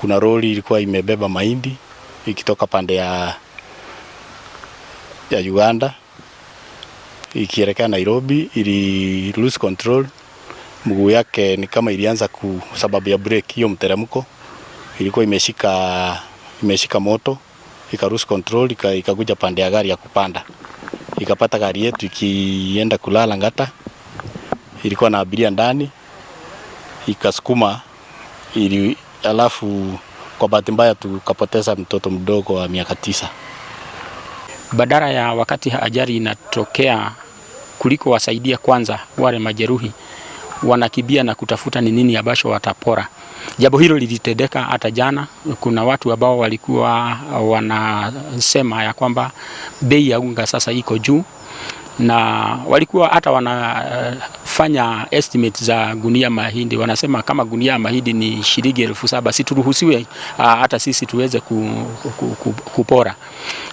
Kuna lori ilikuwa imebeba mahindi ikitoka pande ya Uganda ikielekea Nairobi, ili lose control. Mguu yake ni kama ilianza ku sababu ya brake hiyo mteremko ilikuwa imeshika moto, ika lose control, ikakuja pande ya gari ya kupanda, ikapata gari yetu ikienda kulala ngata, ilikuwa na abiria ndani, ikasukuma ili, alafu kwa bahati mbaya tukapoteza mtoto mdogo wa miaka 9. Badala ya wakati ajali inatokea kuliko wasaidia kwanza wale majeruhi, wanakimbia na kutafuta ni nini ambacho watapora. Jambo hilo lilitendeka hata jana. Kuna watu ambao walikuwa wanasema ya kwamba bei ya unga sasa iko juu, na walikuwa hata wanafanya estimate za gunia mahindi, wanasema kama gunia ya mahindi ni shilingi 7,000, si turuhusiwe hata sisi tuweze kupora.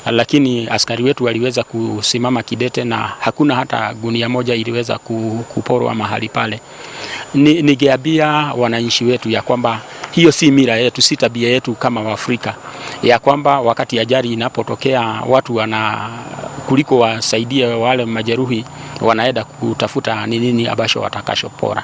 Lakini askari wetu waliweza kusimama kidete na hakuna hata gunia moja iliweza kuporwa mahali pale. Ningeambia wananchi wetu ya kwamba hiyo si mila yetu, si tabia yetu kama Waafrika, ya kwamba wakati ajali inapotokea watu wana kuliko wasaidie wale majeruhi wanaenda kutafuta ni nini ambacho watakachopora.